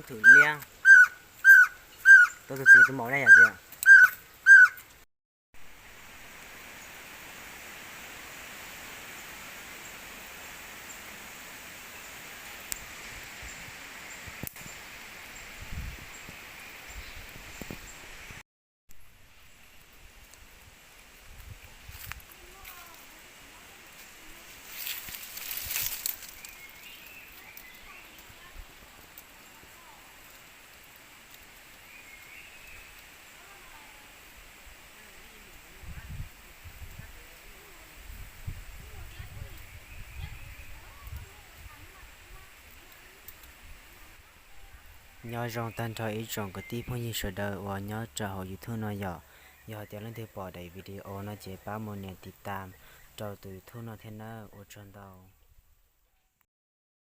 Thwm liab, tau tus txiv tus maum na yom txiv. Nyob zoo tag nrho ib tsoom kwv tij phooj ywg sawv daws uas nyob rau hauv YouTube no yom. Yog hais tias leej twg pom daim video no ces pab mus nias tiv tam rau tus YouTube no thiab nawb. Ua tsaug ntau.